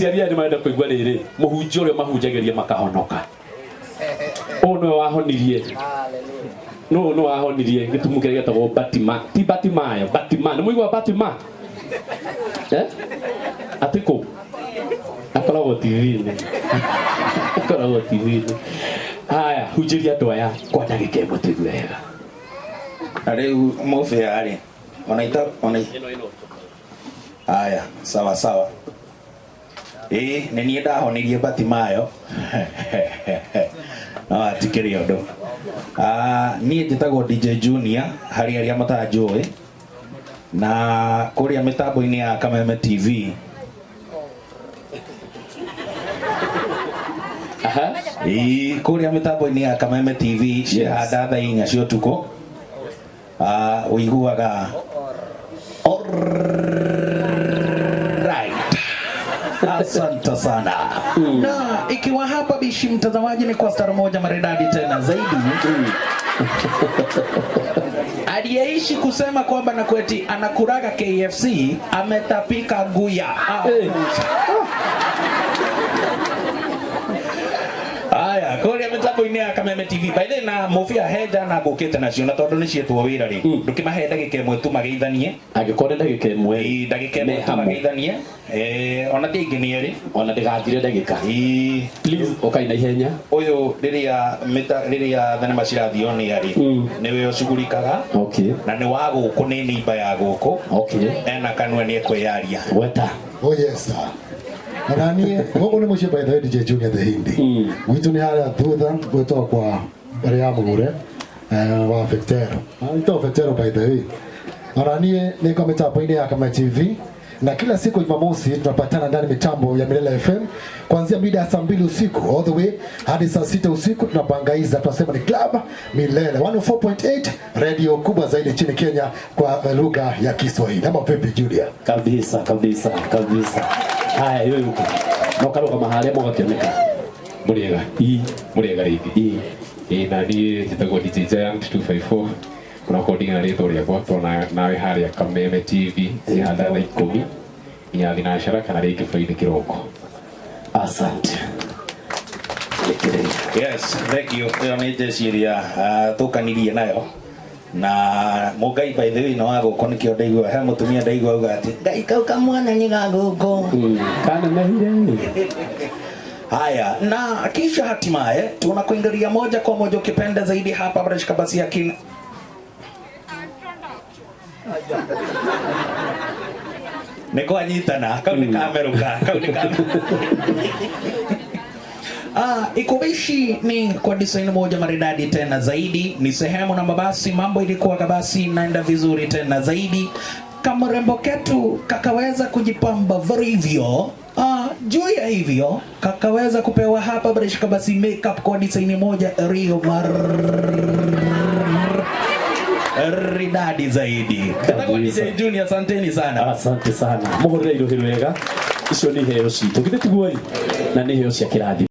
Aciari aya nĩ marenda kũigua rĩrĩ, mũhunjia ũrĩa mahunjagĩria makahonoka. Ũyũ nĩwe wahonirie, no nĩ wahonirie gĩtumu kĩrĩa gĩtagwo Batima, ti Batimayo, Batima. Nĩ mũigua Batima, eh? Atĩ kũ akoragwo TV-inĩ, akoragwo TV-inĩ. Haya, hunjĩria andũ aya kwa ndagĩka 1 tũigue wega. Na rĩu mũbĩa rĩ, ona ita ona haya, sawa sawa. Ĩĩ, nĩ niĩ ndahonirie Batimayo, no hatikĩrĩ ũndũ. Ah, niĩ njĩtagwo DJ Junior harĩ arĩa matanjũĩ, na kũrĩa mĩtambo-inĩ ya Kameme TV. Aha. Ĩĩ, kũrĩa mĩtambo-inĩ ya Kameme TV ciahanda thaa 4 cia ũtukũ. Ah, ũiguaga Alright. Asante sana. Na ikiwa hapa bishi mtazamaji ni kwa star moja maridadi tena zaidi. Aliyeishi kusema kwamba na kweti anakuraga KFC ametapika guya. Ah. Hey. Aya, kũrĩa mĩtambo-inĩ ya Kameme TV. By the way, na mũbia he njana ngũkĩte nacio, na tondũ nĩ ciĩtwo wĩra rĩ, ndũkĩmahe ndagĩka 1 tu mageithanie. Angĩkorwo nĩ ndagĩka 1. Ĩĩ, ndagĩka 1 Me tu hamwe. mageithanie. Ona ti aingĩ, nĩ erĩ. Ona ndĩgathire ndagĩka. Ĩĩ. Please, ũkai na ihenya. Ũyũ rĩrĩa thenema cirathio nĩ arĩ nĩwe ũcugurikaga na nĩ wa gũkũ, nĩ nimba ya gũkũ. Ena kanua nĩ ekwĩyaria. Gweta. Oh yes sir. Na niĩ gũkũ nĩ mũciĩ, by the way, DJ Junior the Hindi. Gwitũ nĩ harĩa thutha, gwĩtagwo kwa mbere ya mũgũre wa Fetero. Wĩtagwo Fetero, by the way. Ona niĩ niko mitambo-inĩ ya Kameme TV, na kila siku Jumamosi tunapatana ndani mitambo ya Milele FM kuanzia mida ya saa 2 usiku all the way hadi saa 6 usiku. Tunabangaiza, tunasema ni Club Milele 104.8, radio kubwa zaidi nchini Kenya kwa lugha ya Kiswahili. Ama vipi, Julia? Kabisa kabisa kabisa. Haya, yo yuko no karũgama harĩa mũgakĩoneka. Mũrĩega? Ii. Mũrĩega rĩngĩ. Ii. Ĩĩ, na niĩ njĩtagwo DJ Giant 254, onakorwo ndigana rĩtwa rĩakwa tona nawe harĩa Kameme TV cihanda thaa 10 nginya thinacara kana rĩngĩ Friday kĩroko. Asante. Rekereria. Yes, thank you. Ĩyo nĩ njeci ĩrĩa tũkanirie nayo na mũngai, by the way, no wa gũkũ nĩkĩo ndaigua he mũtumia ndaigua auga atĩ ngai kau kamwana nĩ ga gũkũ. Kanenehire. Haya, na kisha hatimaye tunakuingilia moja kwa moja ukipenda zaidi hapa Brashka basi ya kin nĩ kwanyitana kau nĩ kamerũka, kau nĩ kamerũka. Ah, ikubishi ni kwa design moja maridadi tena zaidi, ni sehemu namba basi mambo ilikuwa basi naenda vizuri tena zaidi, kamrembo ketu kakaweza kujipamba vilivyo. Ah, juu ya hivyo kakaweza kupewa hapa breshka basi makeup kwa design moja rio maridadi zaidi. Kabisa. DJ Junior, asanteni sana. Asante sana. Mũhũrĩre iruhi rwega. Icio nĩ iheo citũ, githĩ tiguo? Na nĩ iheo cia kĩrathimo.